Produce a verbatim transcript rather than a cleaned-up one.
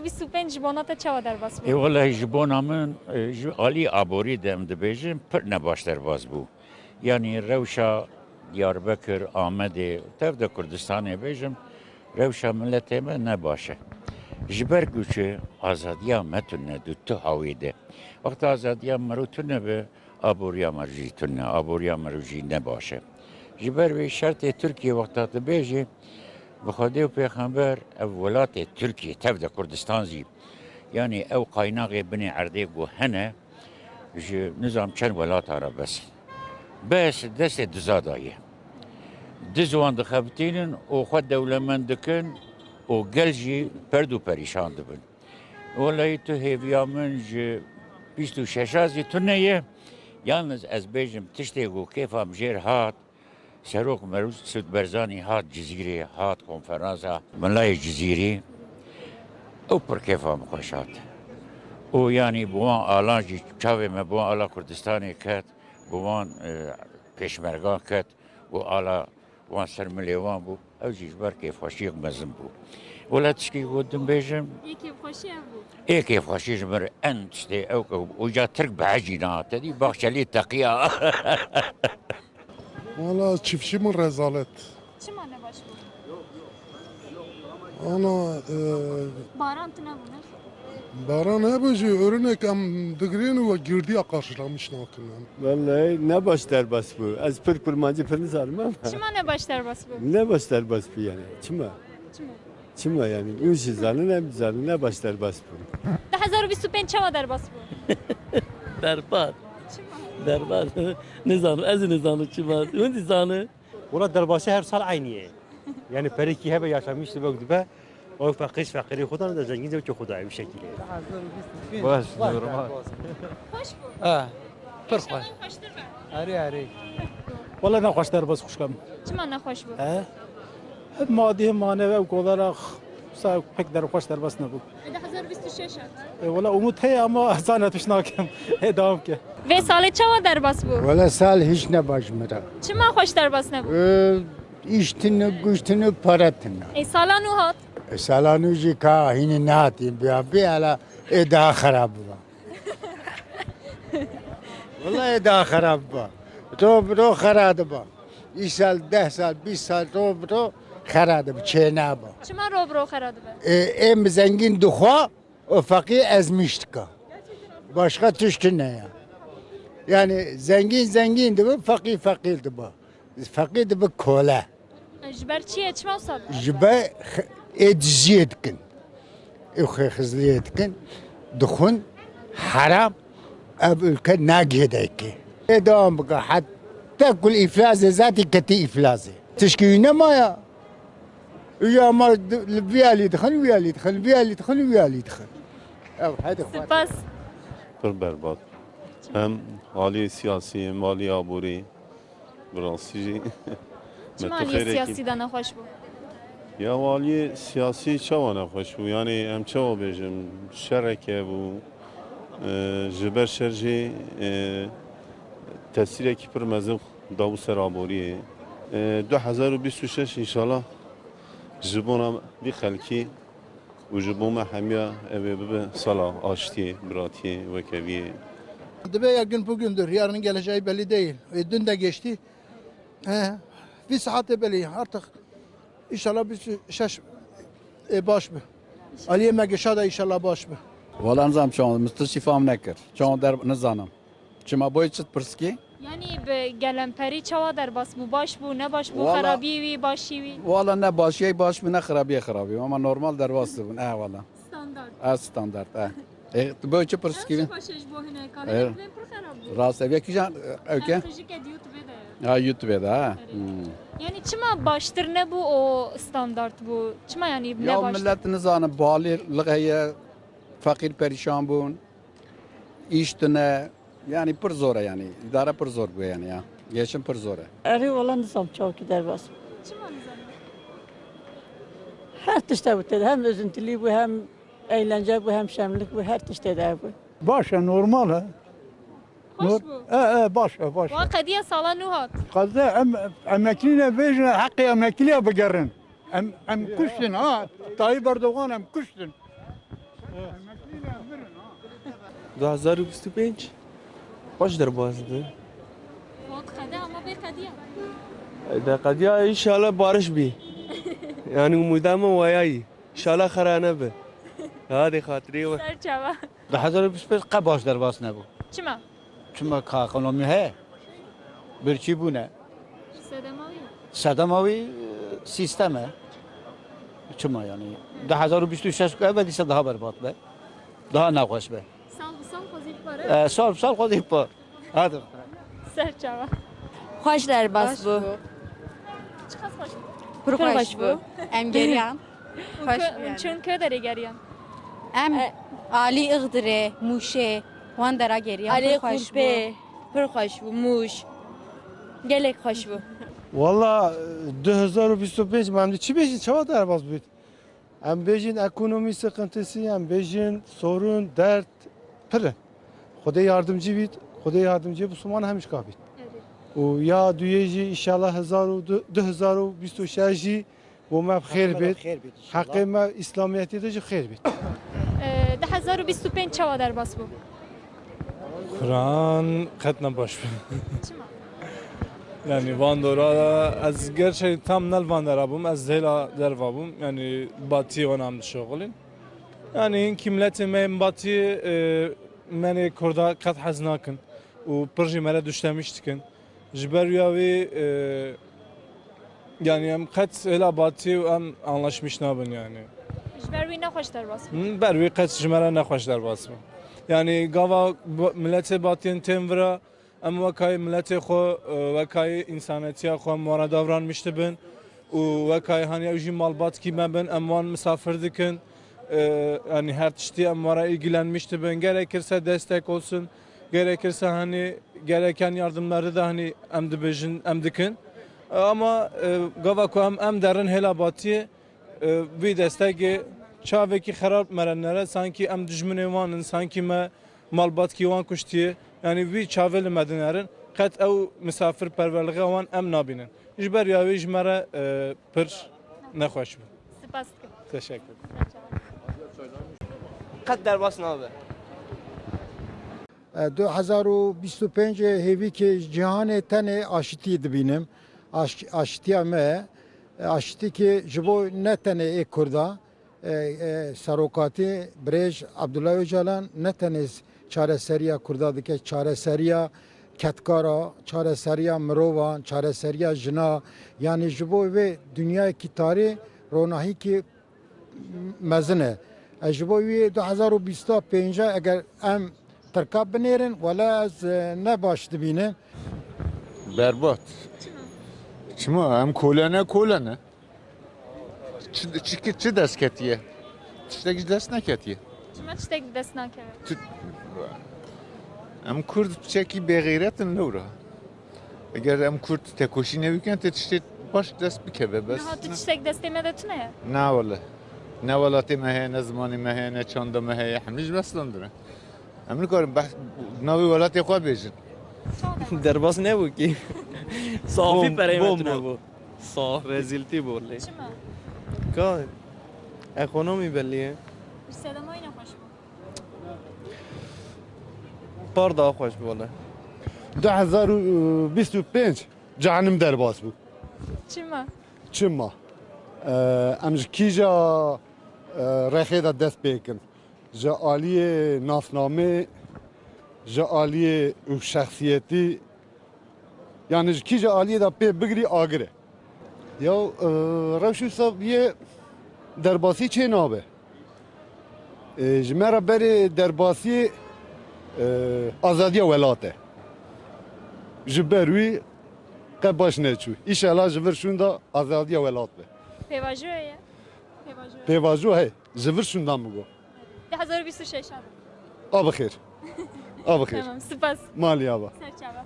Bîst û pênc ji bona te çawa derbas bû? Ê, welahi ji bona min, e, ji alî aborî de em dibêjin, pir nebaş derbas bû. Yanî rewşa Diyarbekir, Amedê, tev de Kurdistanê bêjim, rewşa miletê me ne baş e. Ji ber ku çi azadiya me tune di tu hawî de. Wexta azadiya mero tune be, aboriya me jî tune, aboriya me jî ne baş e. Ji ber vê şertê Tirkiye wexta tu bêjî, bi Xwedê û Pêxember ev welatê Tirkiye, tev de Kurdistan jî, yanî ew qaynaxê binê erdê ku hene, ji nizam çend welata re bes. Bes destê diza daye. Diz wan dixebitînin û xwe dewlemend dikin û gel jî perd û perîşan dibin. Welahî tu hêviya min ji bîst û şeşa zî tune ye. Yalnız ez bêjim tiştê ku kêfa min jêr hat, Serok Mesûd Barzanî hat Cizîrê, hat konferansa Milayê Cizîrî. Ew pir kêfa min xweş hat. Û yanî bi wan alan jî çavê me bi wan ala Kurdistanê ket, bi wan, e, pêşmergan ket û ala wan ser milê wan bû. Ew jî ji ber kêfxweşiyek mezin bû. Wela tişkî ku din bêjim, Yê kêfxweşî ev bû. Ê kêfxweşî ji min re en tiştê ew ku uca Tirk bi hecî nehate dî, Baxçelî teqiya. Wala çiftçi min rezalet. Çima nebaş bû? Ana, e, Baran tune bû, ne? Baran hebû jî, örnek em digirin û girdiya karşılamış nakin em. Vallahi nebaş derbas bû. Ez pir kurmancî pir nizanim ama. Çima nebaş derbas bû? Nebaş derbas bû yani. Çima? Çima? Çima yani? Hûn jî zanin, em zanin, nebaş derbas bû. Du hezar û bîst û pênc çawa derbas bû? Berbat. Çima? Berbat. Nizanim, ez nizanim çima. Hûn dî zanin. Wela derbasî her sal eynî ye. Yani perekî hebe yaşamış dibe dibe. O feqîr feqîrê xwe dane de zengîn zevkê xwe daye bu şekilde. Baş, normal. Xweş bû. Ha, pir xweş. Xweştir be. Erê, erê. Wela nexweş derbas xwişka min. Çima nexweş bû? He? Hem madî hem manevi ew kolara sa pek derxweş derbas nebû. Hezar bîst û şeş hat. E, wela umut heye ama zane tuş nakim. E, devam ke. Vê salê çawa derbas bû? Wela sal hiç ne baş mira. Çima xweş derbas nebû? E, iş tine, güç tine, para tine. E, sala nû hat? E, sala nû jî ka hînî nehatî biya, bi ala ê daha xerab biba. Wela ê daha xerab biba. Ro bi ro xera diba. Îsal deh sal, bîst sal ro bi ro xera dibe, çênaba. Çima ro bi ro xera dibe? Ê, ê min zengîn dixwa, o feqîr ezmîş dika. Başka tişt ne ya. Yani zengîn zengîn dibe, feqîr feqîr dibe. Feqîr dibe kole. Ji ber çi ye? Çima wisa dibe? Ji ber x-, ê diziyê dikin. Ê xêxizliyê dikin. Dixwin. Heram. Ev ülke nagihê dayikê. Ê devam bike. Heta kul îflazê zatî ketî îflazê. Tişkî wî nema ya. Wî ya ma di-, li vî alî dixin, wî alî dixin, vî alî dixin, wî alî dixin. Ev hede xwe. Spas. Pir berbat. Hem alî siyasî, hem alî aborî. Bi rastî jî. Çima aliyê siyasî de nexweş bû? Ya aliyê siyasî çawa nexweş bû? Yani em çawa bêjin? Şereke bû. E, ji ber şer jî, e, tesîrekî pir mezin dabû ser aboriyê. E, du hezar û bîst û şeş înşallah ji bona vî xelkî û ji bo me hemiya ew ê bibe sala aştiyê, biratiyê, wekeviyê. Dibe ya gün bugündür, yarının geleceği belli değil. E, dün de geçti. He, vî saetê belli artık. İnşallah bîst û şeş, e, baş be. Aliyê me gişa da inşallah baş be. Wala nizam çawan, min tu şîfam nekir. Çawan der nizanim. Çima boy çi pirskî? Yani bi gelemperî çawa derbas bû? Baş bû, ne baş bû? Wala xerabiyê wî, başî wî? Wala ne başiyê baş bû, ne xerabiyê xerabî. Ama normal derbas dibûn. E, wala. Standart. E, standart, e. E, tu boy çi pirskî? Ew jî baş e ji bo hinek. Alê, e, ev pir xerab bû. Rast, ev yekî jan, ew ke? Ev xijike di YouTube de ye. Ha, YouTube de, ha. Erê. Hmm. Yani çima baştir nebû, o standart bû? Çima yani ne baştir? Ya millet nizane, balî lix heye, feqîr perîşan bûn. Îş tune, yani pir zor e yani. Îdare pir zor bûye yani ya. Geçim pir zor e. Erê, wala nizam çawkî derbas. Çima nizam? Her tişt hebû tê de, hem üzüntülî bû, hem eğlence bû, hem şemlik bû, her tişt tê de hebû. Baş e, normal e. Xweş bû. E, e, baş e, baş e. Wa qediya sala nû hat. Qediya em, emeklî ne bêjin, heqê emeklîya bigerin. Em, em kuştin ha, Tayyip Erdogan em kuştin. Du hezar û bîst û pênc baş derbas bi. Hat qede ama bê qediya. De qediya înşallah barış bî. Yani umuda min waya yî. Înşallah xera nebe. Hadê xatirê we. Ser çava. Du hezar û bîst û pênc qe baş derbas nebû. Çima? Çima ka ekonomî heye? Birçî bûne. Sedema wî? Sedema wî, e, sîstem e. Çima yani? Du hezar û bîst û şeş ku eve dîse daha berbat be. Daha nexweş be. Sal bi sal xwezî bipare. E, sal bi sal xwezî bipar. Hadi. Ser çava. Xweş derbas bû. Çiqas xweş bû? Pir xweş bû. Em geriyan. Û Xweş kö-, bû yani. Çûn kö derê geriyan? Em E- Alî Ixdirê, Mûşê, wan dera geriyan. Alî Pir xweş bû. Qurpê, pir xweş bû. Mûş. Gelek xweş bû. Valla, du hezar û bîst û pênc me em dê çi bêjin, çawa derbas bût? Em bêjin ekonomî sıkıntısı, em bêjin sorun, dert, pir in. Xwedê yardımcı bît, Xwedê yardımcı Müslüman hemîşka bît. Û ya duyê jî înşallah hezar û du, du hezar û bîst û şeş jî bo me bi xêr bêt. Heqê me Îslamiyetê de jî xêr bêt. Ee, du hezar û bîst û pênc çawa derbas bû? Kur'an qet ne baş bû. Çima? Yani van dora da ez gerçekten tam ne li van dera bûm, ez hêla derva bûm. Yani batiyê wan em dişoxilin. Yani hinkî miletê me yên batiyê, e, menê Kurda qet hez nakin û pir jî me re duştemîş dikin. Ji ber wîya wî, e, yani em qet hêla batî û em anlaşmîş nabin yani. Ji ber wî nexweş derbas bû? Hı, ber wî qet ji me re nexweş derbas bû. Yani gava ba-, miletê batiyên tên vira, em wekayê miletê xwe, e, wekayê însanetiya xwe em wana davranmîş dibin û wekayê hani ew jî malbatkî me bin, em wan misafir dikin. E, yani her tiştî em wara ilgilenmiş dibin. Gerekirse destek olsun, gerekirse hani gereken yardımları da hani em dibêjin, em dikin. E, ama, e, gava ku em, em derin hêla batiyê, e, vî destekê çavekî xerab me re nere, sankî em dijminê wan in, sankî me malbatkî wan kuştiye. Yani vî çavê li me dinerin, qet ew misafirperwerliğe wan em nabînin. Ji ber ya wî ji me re, e, pir nexweş bû. Spas dikim. Teşekkür. Qet derbas nabe. E, du hezar û bîst û pênc hêvî ki cîhanê tenê aşitî dibînim. Aş-, aşitiya me, e, aşitî ki ji bo ne tenê ê Kurda, e, e, serokatî birêj Abdullah Öcalan ne tenê çareseriya Kurda dike, çareseriya ketkara, çareseriya mirovan, çareseriya jina, yani ji bo vê dinyayekî tarî ronahîkî mezin e. Ez ji bo wî du hezar û bîst û pênc eger em Tirka binêrin, wela ez, e, ne baş dibînim. Berbat. Çima? Çima? Em kolene, kolene. Çi, çi, çi dest ketiye? Tiştek ji dest neketiye. Çima tiştek dest nakeve? Çi, em Kurd piçekî bêxeyret in lewra. Eger em Kurd tekoşînê bikin, tê tiştê baş dest bikeve bes. Niha tu tiştek destê me de tune ye? Na wele. Ne welatê me heye, ne zimanê me heye, ne çanda me heye. Hemî ji bes lan dire. Em nikarin behs, navê welatê xwe bêjin. Derbas nebû kî. Safî pereyê me tune bû. Saf. Rezîltî bû lê. Çima? Ka ekonomî belî ye. Ji sedema wî nexweş bû. Par daha xweş bû wele. Du hezar û bîst û pênc cehenim derbas bû. Çima? Çima? Ee, em ji kîja, e, rexê de dest pê kin? Ji aliyê nasnamê, ji aliyê û şexsiyetî, yani ji kîja aliyê de pê bigirî agir e. Ya, e, rewş wisa biyê derbasî çê nabe. E, ji me re berê derbasî, e, azadiya welat e. Ji ber wî qe baş neçû. Înşallah ji vir şûnda azadiya welat be. Pêvajoya ye? Pêvajoya. Pêvajo hey. Ji vir şûnda min got. Du hezar û bîst û şeş abi. A bi xêr. A bi xêr. Tamam, spas. Malî ava. Serçava.